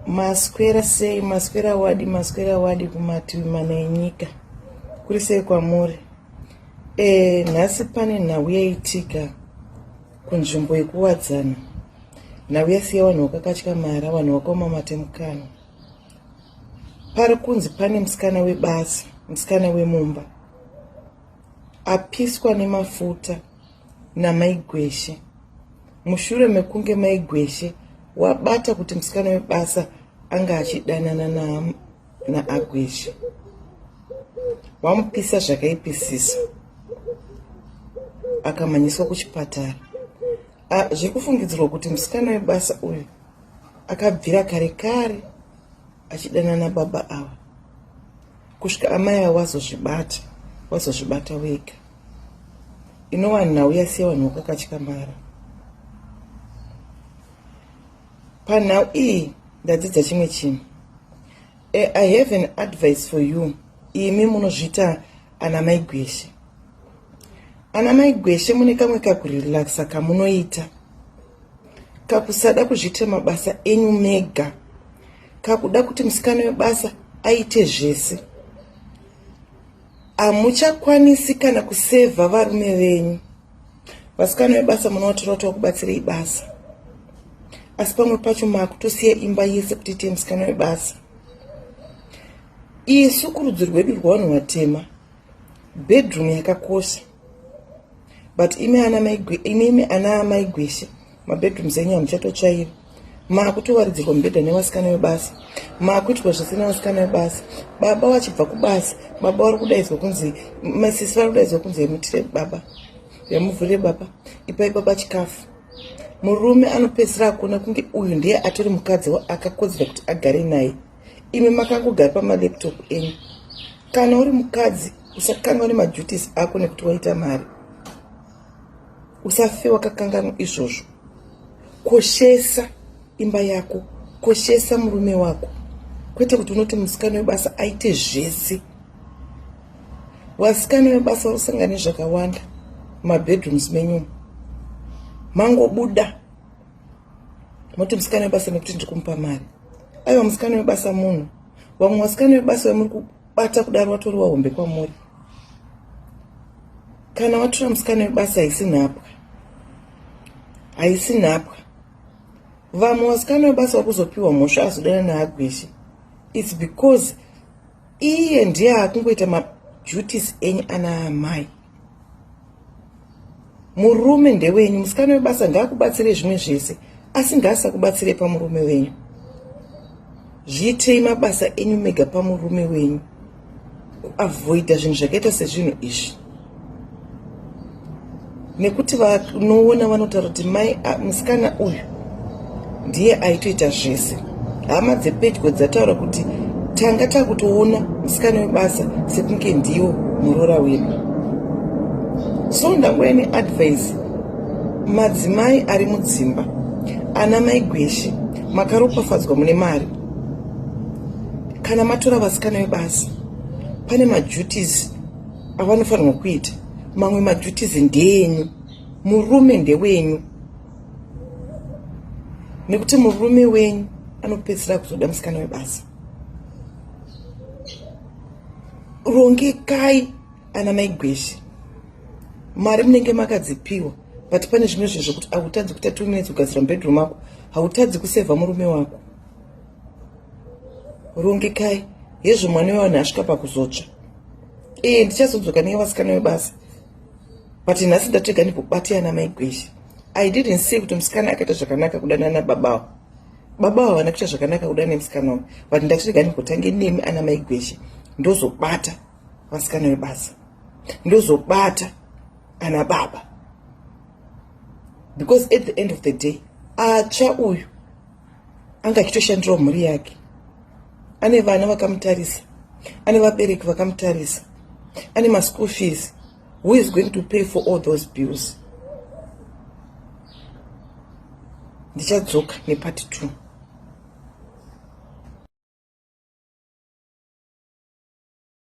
Maswera sei, maswera wadi, maswera wadi kumativi mana enyika. Kuri sei kwamuri? E, nhasi pane nhau yaitika kunzvimbo yekuwadzana. Nhau yasiya vanhu vakakatyamara, vanhu vakaoma mate mukanwa. Pari kunzi pane musikana webasa, musikana wemumba apiswa nemafuta namaigweshe mushure mekunge maigweshe wabata kuti musikana webasa anga achidanana naagweshe na wamupisa zvakaipisisa akamhanyiswa kuchipatara. Zviri kufungidzirwa kuti musikana webasa uyu akabvira kare kare achidanana baba ava kusvika amai ava wazozvibata wazozvibata wega inova nhau yasiya vanhu vakakatyamara panhau iyi. Ndadzidza chimwe chinhu. I have an advice for you, imi munozviita ana maigweshe. Ana maigweshe, mune kamwe kakurelaxa kamunoita, kakusada kuzviitira mabasa enyu mega, kakuda kuti musikana webasa aite zvese. Hamuchakwanisi kana kusevha varume venyu. Vasikana vebasa munovatora kuti vakubatsirei basa, asi pamwe pacho maakutosiya imba yese kuti ite musikana webasa. Isu kurudzi rwedu rwavanhu vatema, bedroom yakakosha, but imi ana maigweshe, mabedrooms enyu hamuchatotsvaira, maakutowaridzirwa mubhedha nevasikana vebasa, maakuitwa zvese nevasikana vebasa. Baba vachibva kubasa, baba vari kudaidzwa kunzi, masisi vari kudaidzwa kunzi, "Yemutire baba, yamuvhurire baba, ipai baba chikafu." Murume anopedzisira akuona kunge uyu ndiye atori mukadzi akakodzera kuti agare naye, imi makangogara pamalaptop enyu. Kana uri mukadzi, usakangwa nemaduties ako nekuti waita mari. Usafe wakakanganwa izvozvo. Koshesa imba yako, koshesa murume wako, kwete kuti unoti musikana webasa aite zvese. Vasikana vebasa vasangane zvakawanda mumabedrooms menyu. Mangobuda moti musikana webasa nekuti ndiri kumupa mari. Aiwa, musikana webasa munhu. Vamwe vasikana vebasa vamuri kubata kudaro vatori wahombe kwamuri. Kana watora musikana webasa, haisi nhapwa, haisi nhapwa. Vamwe vasikana vebasa vakuzopiwa mhosva azodana naagweshe, it's because iye ndiye akungoita maduties enyu ana amai. Murume ndewenyu. Musikana webasa ngaakubatsire zvimwe zvese, asi ngaasakubatsire pamurume wenyu. Zviitei mabasa enyu mega pamurume wenyu, kuavoida zvinhu zvakaita sezvinhu izvi, nekuti vanoona vanotaura kuti mai, musikana uyu ndiye aitoita zvese. Hama dzepedyo dzataura kuti tanga takutoona musikana webasa sekunge ndiwo muroora wedu. So ndangouya neadvice, madzimai ari mudzimba, ana maigweshe makaropafadzwa mune mari. Kana matora vasikana vebasa, pane maduties avanofanirwa kuita. Mamwe maduties ndeenyu, murume ndewenyu, nekuti murume wenyu anopedzisira kuzoda musikana webasa. Rongekai, ana maigweshe. Mari munenge makadzipiwa, but pane zvimwe zvinhu zvokuti hautadzi kuita 2 minutes kugadzira mubedroom ako, hautadzi kusevha murume wako. Rongekai. Hezvo, mwana wevanhu asvika pakuzotsva. Ee, ndichazodzoka nevasikana vebasa, but nhasi ndatega ndibobati ana maigweshe. I didn't say kuti musikana akaita zvakanaka kudanana nababawo. Baba havana kuita zvakanaka kudana nemusikana wavo, but ndatirega ndimbotange nemi ana maigweshe, ndozobata vasikana vebasa, ndozobata ana baba, because at the end of the day atsva uyu anga achitoshandirawo mhuri yake. Ane vana vakamutarisa, ane vabereki vakamutarisa, ane maschool fees. Who is going to pay for all those bills? Ndichadzoka nepart 2.